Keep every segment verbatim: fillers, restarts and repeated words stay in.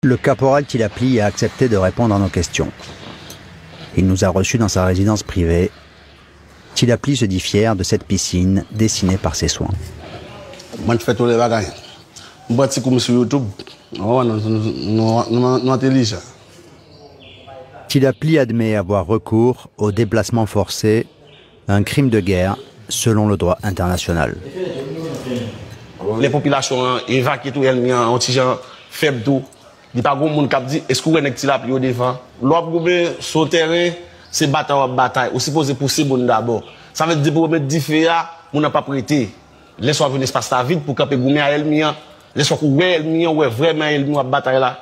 Le caporal Tilapli a accepté de répondre à nos questions. Il nous a reçus dans sa résidence privée. Tilapli se dit fier de cette piscine dessinée par ses soins. Mwen fè tout lè bagay. M pran ti kou m sou YouTube. Ou konprann, nou, nou, nou, nou, nou entèlijan. Tilapli admet avoir recours au déplacement forcé, un crime de guerre selon le droit international. Lè popilasyon an evakye tou, ènmi an yon ti jan fèb tou. Li pa gon moun k ap di, èske w wè nèg Tilapli yo devan? Lè w ap goumen sou yon tèren, se batay w ap batay. Ou sipoze pouse moun dabò. Sa vle di depi w met dife a, moun nan p ap rete. Lè sa w ap jwenn espas la vid pou w kanpe goumen a ènmi an. Lè sa w wè ènmi an, w wè vrèman ènmi w ap batay la.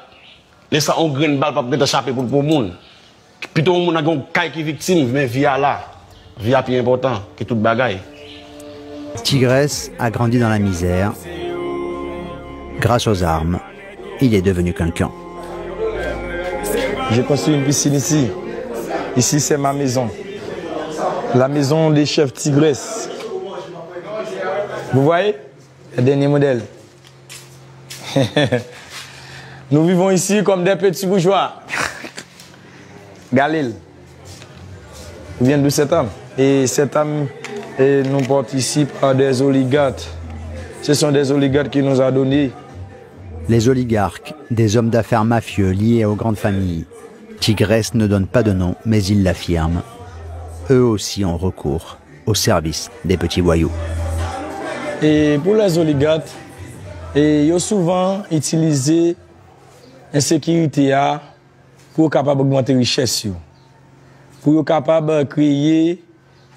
Lè sa yon grenn bal p ap gentan chape pou l pran moun. Pito yon moun nan gen yon kay ki viktim, men vi a la. Vi a pi enpòtan ke tout bagay. Tigresse a grandi dans la misère. Grâce aux armes, il est devenu quelqu'un. J'ai construit une piscine ici. Ici, c'est ma maison. La maison des chefs Tigresse. Vous voyez? Le dernier modèle. Nous vivons ici comme des petits bourgeois. Galil. Ou bien d'où cet homme? Et cet homme, et nous porte ici par des oligarques. Ce sont des oligarques qui nous a donné. Les oligarques, des hommes d'affaires mafieux liés aux grandes familles. Tigresse ne donne pas de nom, mais il l'affirme. Eux aussi ont recours au service des petits voyous. E pou lè oligat, e yo souvan itilize ensekirite a pou yo kapab ogmante richès yo, pou yo kapab kreye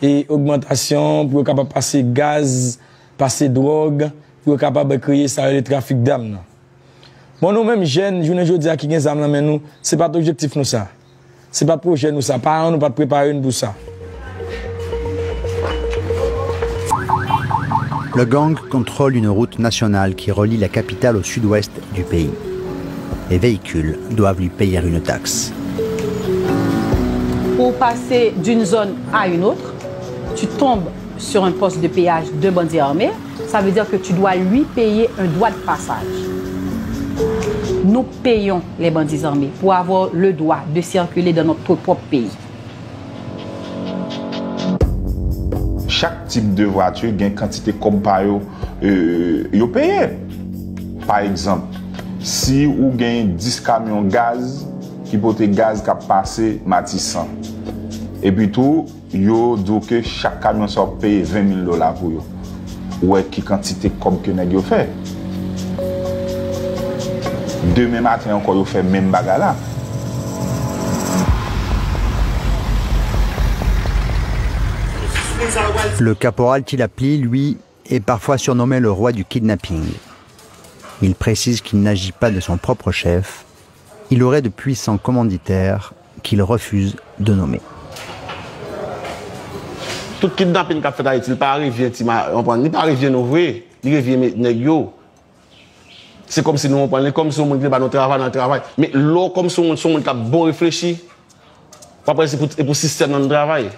e ogmantasyon, pou yo kapab pase gaz, pase dwòg, pou yo kapab kreye sa yo rele trafik dam nan. Bon, nou menm jèn, jounen jodi a ki gen zam nan men nou, se pa t objektif nou sa. Se pa t pwojè nou sa. Paran nou pa t prepare n pou sa. Le gang contrôle une route nationale qui relie la capitale au sud-ouest du pays. Les véhicules doivent lui payer une taxe. Pour passer d'une zone à une autre, tu tombes sur un poste de péage de bandits armés, ça veut dire que tu dois lui payer un droit de passage. Nous payons les bandits armés pour avoir le droit de circuler dans notre propre pays. Chak tip de vwati gen kantite kòb pa yo, euh, yo peye. Pa egzanp, si ou gen dis kamyon gaz ki pote gaz k ap pase Matisan, epi tou, yo di w ke chak kamyon sa w ap peye ven mil dola pou yo. Ou wè ki kantite kòb ke nèg yo fè. Demen maten ankò, yo fè menm bagay la. Le caporal Tilapli, lui, est parfois surnommé le roi du kidnapping. Il précise qu'il n'agit pas de son propre chef. Il aurait de puissants commanditaires qu'il refuse de nommer. Tout kidnapin k ap fèt Ayiti, li pa revyen ti ma, konprann, li pa revyen nou vre, li revyen nèg yo. Se kòmsi nou konprann, li kòmsi yon moun ki te ba nou travay, n al travay. Men lè w kòmsi yon moun, se yon moun k ap bon reflechi, w ap wè se pou, e pou sistèm nan nou travay.